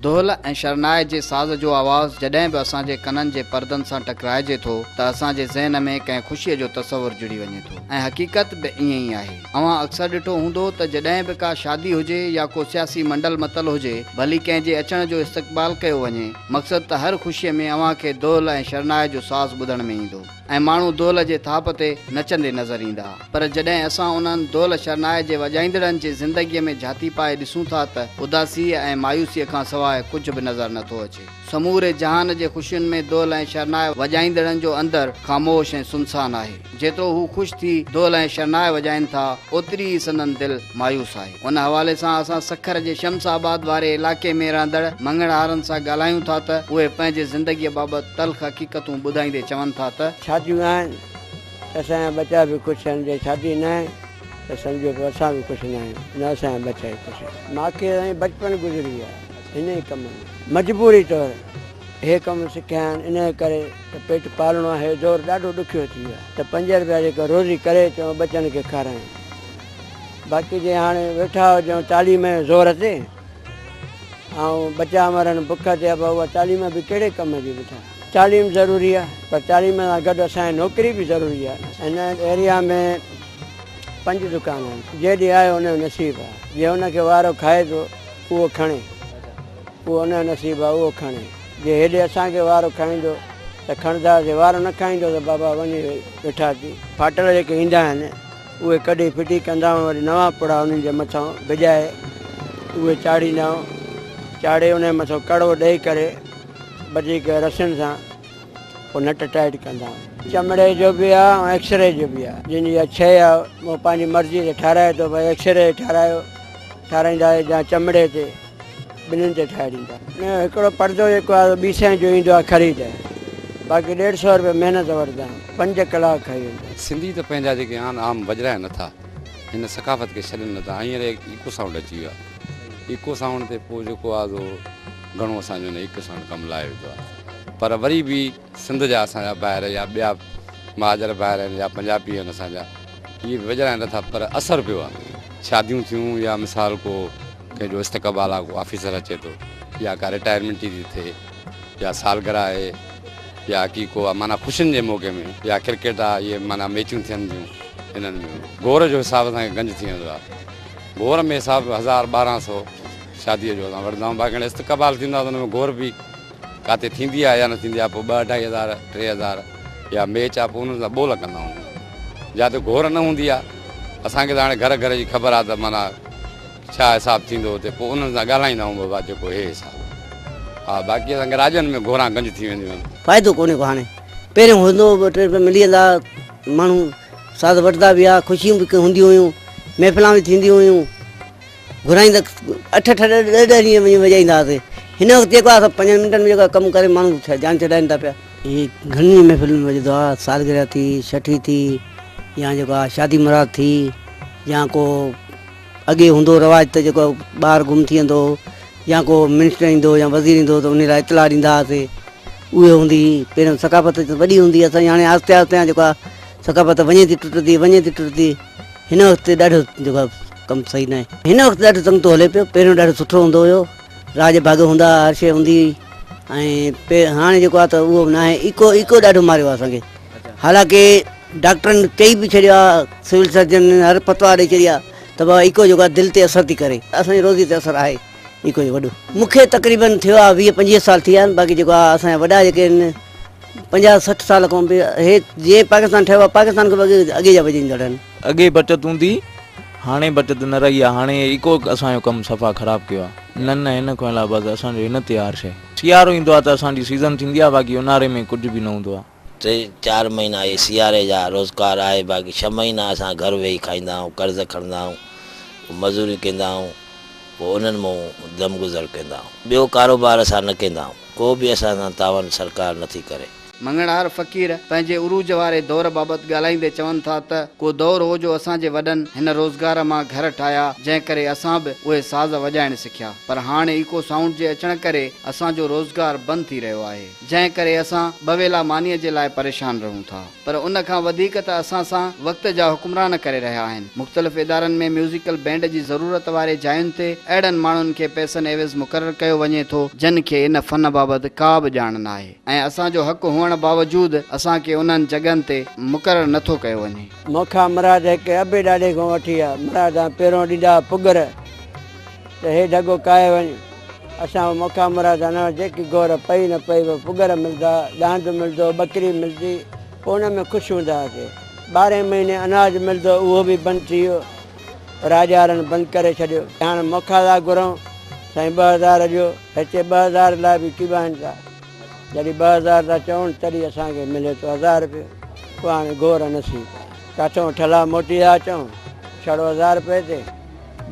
دهل ۽ شرنائي جي ساز جو آواز جڏهن به اسان جي ڪنن جي پردن سان ٽڪرائجي ٿو ته اسان جي ذهن ۾ ڪنهن خوشيء جو تصور جڙي وڃي ٿو ۽ حقيقت به ائين ئي آهي. اوهان اڪثر ڏٺو هوندو ته جڏهن به ڪا شادي هجي يا ڪو سياسي منڊل متل هجي، ڀلي ڪنهن جي اچڻ جو استقبال ڪيو وڃي، مقصد ته هر خوشيء ۾ اوهان کي دهل ۽ شرنائي جو ساز ٻڌڻ ۾ ايندو. ۽ ماڻهو دهل جي ٿاپ تي نچندي نظر ايندا. پر جڏهن اسان انهن دهل شرنائي جي وڄائيندڙن جي زندگيء ۾ جهاتي پائي ڏسون ٿا ته اداسيء ۽ مايوسيء کان سواء ڪجهه به نظر نه ٿو اچي. سموري جهان جي خوشين ۾ دهل ۽ شرنائي وڄائيندڙن جو اندر خاموش ۽ سنسان آهي. جيترو هو خوش ٿي دهل ۽ شرنائي وڄائين ٿا، اوتري ئي سندن دل مايوس آهي. ان حوالي سان اسان سکر جي شمس آباد واري علائقي ۾ رهندڙ مڱڻهارن سان ڳالهايون ٿا ته اهي پنهنجي زندگيء بابت تلخ حقيقتون ٻڌائيندي چون ٿا ته. شاديون آهن ته اسان جا ٻچا به خوش آهن، جي شادي ناهي ته سمجهو ته اسان به خوش ناهيون نه اسان جا ٻچا ئي خوش آهن. مان کي سائين بچپن گذري ويو آهي هن ئي ڪم ۾ مجبوري طور هي ڪم سکيا آهن انهيء ڪري ته پيٽ پالڻو آهي هي دور ڏاڍو ڏکيو ٿي ويو آهي ته پنج رپيا جيڪا روزي ڪري اچون ٻچن کي کارايون باقي جي هاڻي ويٺا هجون تعليم جي زور تي ۽ ٻچا مرن بک تي ابا اها تعليم به ڪهڙي ڪم جي بيٺا. تعليم ضروري آهي پر تعليم سان گڏ اسان جي نوڪري به ضروري آهي. هن ايريا ۾ پنج دڪان آهن جيڏي آيو ان جو نصيب آهي جي ان کي وارو کائي ٿو اهو کڻي اهو ان جو نصيب آهي اهو کڻي جي هيڏي اسان کي وارو کائيندو ته کڻنداسين وارو نه کائيندو ته بابا وڃي ويٺا ٿي. ڦاٽل جيڪي ايندا آهن اهي ڪڍي ڦٽي ڪندا آهيون وري نوان پڙا انهن جي مٿان ڀڄائي اهي چاڙهيندا آهيون چاڙهي انهن جي مٿان ڪڙو ڏئي ڪري وڌيڪ رسين سان پوء نٽ ٽائيٽ ڪندا آهيون. چمڙي جو به آهي ۽ ايڪسري جو به آهي جنهن جي اها شيء آهي اهو پنهنجي مرضي تي ٺاهرائي ٿو ڀئي ايڪسري تي ٺاهرايو ٺاهرائيندا يا چمڙي تي ٻنهين تي ٺاهي ڏيندا. هڪڙو پردو جيڪو آهي ٻي سئين جو ايندو آهي خريد باقي ڏيڍ سئو روپيا محنت وٺندا آهيون پنج ڪلاڪ کائي ويندو آهي. سنڌي ته پنهنجا جيڪي آهن عام وڄرائن نٿا هن ثقافت کي ڇڏن نٿا هينئر ايڪو سائونڊ اچي ويو آهي ايڪو سائونڊ تي پوء جيڪو آهي سو گهڻو اسان جو هن ايڪو سائونڊ ڪم لاهي وڌو آهي پر وري به سنڌ جا اسان جا ڀائر يا ٻيا مهاجر ڀائر آهن يا پنجابي آهن اسان جا اهي به وڄرائن نٿا پر اثر پيو آهي شاديون ٿيون يا مثال ڪو ڪنهن جو استقبال آ ڪو آفيسر اچي ٿو يا ڪا رٽائرمينٽ ٿي ٿئي يا سالگرهه آهي يا عقيقو آ معنيٰ خوشين جي موقعي ۾ يا ڪرڪيٽ آ اهي معنيٰ ميچون ٿين ٿيون انهن ۾ گور جو حساب اسان کي گنج ٿي ويندو آ گور ۾ حساب هزار 1200 شاديء جو اسان وٺندا آهيون باقي هاڻي استقبال ٿيندو آ ته ان ۾ گور به ڪاتي ٿيندي آ يا نه ٿيندي آ پوء ٻه اڍائي هزار 3000 يا ميچ آ پوء انهن سان ٻول ڪندا آهيون جاتي گور نه هوندي آ اسان کي ته هاڻي گهر گهر جي خبر آ ته معنيٰ ڇا حساب ٿيندو اتي پوء انهن سان ڳالهائيندا آهيون بابا جيڪو هي حساب آ ها باقي اسان کي راڄن ۾ گهوران گنج ٿي وينديون آهن. فائدو ڪونهي ڪو هاڻي پهريون هوندو هو ٻه ٽي روپيا ملي ويندا ها ماڻهو ساز وٺندا به ها خوشيون به هونديون هيون محفلان به ٿينديون هيون گهرائيندا اٺ اٺ ڏهه ڏهه ڏينهن وڃي وڄائيندا هئاسين هن وقت جيڪو آهي سو پنجن منٽن ۾ جيڪو ڪم ڪري ماڻهو جان ڇڏائين ٿا پيا. هي گهڻين ئي محفلن ۾ وڄندو آهي سالگرهه ٿي ڇٺي ٿي يا جيڪو آهي شادي مراد ٿي يا ڪو اڳي هوندو هو رواج ته جيڪو ٻار گم ٿي ويندو هو يا ڪو منسٽر ايندو هو يا وزير ايندو هو ته انهي لاء اطلاع ڏيندا هئاسي اهي هوندي هئي پهريون ثقافت وڏي هوندي هئي اسان جي هاڻي آهستي آهستي جيڪو آهي ثقافت وڃي ٿي ٽٽندي وڃي ٿي ٽٽندي هن وقت ڏاڍو جيڪو آهي ڪم صحيح ناهي هن وقت ڏاڍو تنگ ٿو هلي پيو پهريون ڏاڍو سٺو هوندو هيو راڄ ڀاڳ هوندا هئا هر شيء هوندي هئي ۽ هاڻي جيڪو آهي ته اهو به ناهي ايڪو ايڪو ڏاڍو ماريو آهي اسان کي حالانڪه ڊاڪٽرن چئي به ڇڏيو آهي سول سرجن هر فتوا ڏئي ڇڏي آهي ته بابا ايڪو جيڪو آهي دل تي اثر ٿي ڪري اسان جي روزي تي اثر آهي ايڪو جو وڏو مون کي تقريبن ٿيو آهي 20 25 سال ٿي ويا آهن باقي جيڪو آهي اسان جا وڏا جيڪي آهن 50 60 سال کان به هي جيئن پاڪستان ٺهيو آهي پاڪستان کان به اڳي اڳي جا وڄائيندڙ آهن. اڳي بچت هوندي هاڻي بچت نه رهي آهي هاڻي ايڪو اسان جو ڪم صفا خراب ڪيو آهي. نه نه هن کان علاوه بس اسان جو هن تي آهي هر شيء. سيارو ايندو آهي ته اسان جي سيزن ٿيندي آهي باقي اونهاري ۾ ڪجهه به نه هوندو آهي. ٽي چار مهينا اهي سياري جا روزگار آهي باقي ڇهه مهينا اسان گهر ويهي کائيندا آهيون قرض کڻندا آهيون پوء مزوريون ڪندا آهيون پوء انهن مون دم گذر ڪندا آهيون ٻيو ڪاروبار اسان نه ڪندا آهيون ڪو به اسان سان تعاون سرڪار نٿي ڪري. مڱڻهار فقير پنهنجي عروج واري دور بابت ڳالهائيندي چون ٿا ته ڪو دور هو جو اسان جي وڏن هن روزگار مان گهر ٺاهيا جنهن ڪري اسان به اهي ساز وڄائڻ سکيا پر هاڻ ايڪو سائونڊ جي اچڻ ڪري اسان جو روزگار بند ٿي رهيو آهي جنهن ڪري اسان ٻه ويلا مانيء جي لاء پريشان رهون ٿا. پر ان کان وڌيڪ ته اسان سان وقت جا حڪمران ڪري رهيا آهن. مختلف ادارن ۾ ميوزيڪل بينڊ جي ضرورت واري جاين تي اهڙن ماڻهن کي پئسن عيوض مقرر ڪيو وڃي ٿو جن کي ان فن بابت ڪا به ڄاڻ ناهي ۽ اسان جو حق هئڻ باوجود اسان کي انهن جڳهن تي مقرر نه ٿو ڪيو وڃي. مون کان مراد هڪ ابي ڏاڏي کان وٺي آ مراد آ پهريون ڏيندا پڳر ته هي ڍڳو ڪاهي وڃ. اسان موکا مراد نه جيڪي گور پئي نه پئي به پڳر ملدا، ڏاند ملدو، ٻڪري ملدي، پوء ان ۾ خوش هوندا هئاسي. ٻارهين مهيني اناج ملدو اهو به بند ٿي ويو. راڄارن بند ڪري ڇڏيو. هاڻ موکا ٿا گهرون، سائين 2000 ڏيو. هتي 2000 لاء به ڪيٻائن ٿا. جڏهن 2000 ٿا چون تڏهن اسان کي ملي ٿو 1000 رپيو. پوء هاڻي گور نصيب آهي. ڪاٿئون ٺلها موٽي ٿا اچون ڇڙو 1000 رپئي تي.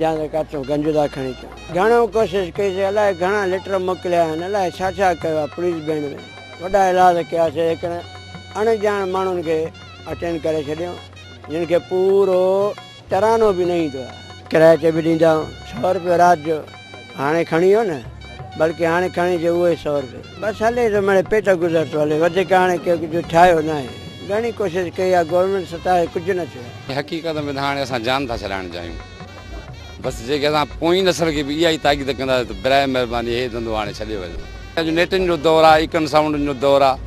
جا ته ڪاٿو گنج ٿا کڻي اچون. گهڻو ڪوشش ڪئي سي الائي گهڻا ليٽر موڪليا آهن الائي ڇا ڇا ڪيو آهي پوليس بينڊ ۾ وڏا ايلاز ڪيا سي هڪڙن اڻ ڄاڻ ماڻهن کي اٽينڊ ڪري ڇڏيو جن کي پورو ترانو به نه ايندو آهي. ڪرائي تي به ڏيندا آهيون سو روپيو رات جو هاڻي کڻي ويو نه بلڪه هاڻي کڻي اچي اهو ئي سو روپيو بس هلي ٿو مڙئي پيٽ گذر ٿو هلي وڌيڪ هاڻي ڪنهن ڪجهه ٺاهيو ناهي گهڻي ڪوشش ڪئي آهي گورنمينٽ سطح تي ڪجهه نه ٿيو آهي. حقيقت ۾ ته هاڻي اسان جان ٿا ڇڏائڻ چاهيون. بس جيڪي اسان پوئين نسل کي به اها ئي تاڪيد ڪنداسين ته براء مهرباني هي ڌنڌو هاڻي ڇڏي وڃو. اڄ نيٽن جو دور آهي، ايڪن سائونڊن جو دور آهي،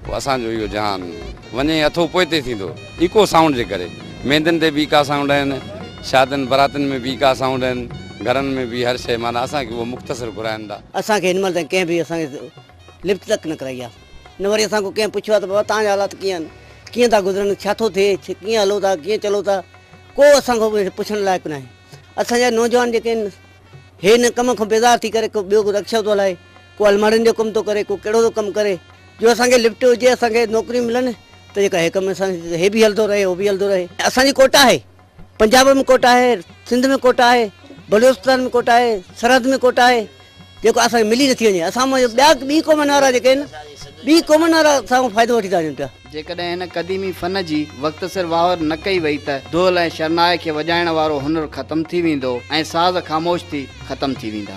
پوء اسان جو اهو جهان وڃي اٿو پوئتي ٿيندو ايڪو سائونڊ جي ڪري. ميندين تي به ايڪا سائونڊ آهن، شادين براتين ۾ به ايڪا سائونڊ آهن، گهرن ۾ به هر شيء معنيٰ اسان کي اهو مختصر گهرائن ٿا. اسان کي هن مهل تائين ڪنهن به اسان کي لفٽ تڪ نه ڪرائي آهي. نه وري اسان کان ڪنهن پڇيو آهي ته بابا توهان جا حالات ڪيئن آهن، ڪيئن ٿا گذرن، ڇا ٿو ٿئي، ڪيئن هلو ٿا، ڪيئن چلو ٿا، ڪو اسان کان پڇڻ لائق ناهي. اسان جا نوجوان جيڪي آهن هي هن ڪم کان بيزار ٿي ڪري ڪو ٻيو رڪشو ٿو هلائي، ڪو الماڙين جو ڪم ٿو ڪري، ڪو ڪهڙو ٿو ڪم ڪري، جو اسان کي لفٽ هجي، اسان کي نوڪريون ملن ته جيڪا هي ڪم اسان هي به هلندو رهي هو به هلندو رهي. اسان جي ڪوٽا آهي، پنجاب ۾ ڪوٽا آهي، سنڌ ۾ ڪوٽا آهي، بلوچستان ۾ ڪوٽا آهي، سرحد ۾ ڪوٽا آهي، جيڪو اسان کي ملي نٿي وڃي. اسان مان ٻيا ٻي قومن وارا جيڪي آهن ٻي قومن وارا اسان کان فائدو وٺي ٿا وڃن پيا. جيڪڏهن هن قديمي فن جي وقت سر واهر نه ڪئي وئي ته دهل ۽ شرنائي کي وڄائڻ وارو هنر ختم ٿي ويندو ۽ ساز خاموش ٿي ختم ٿي ويندا.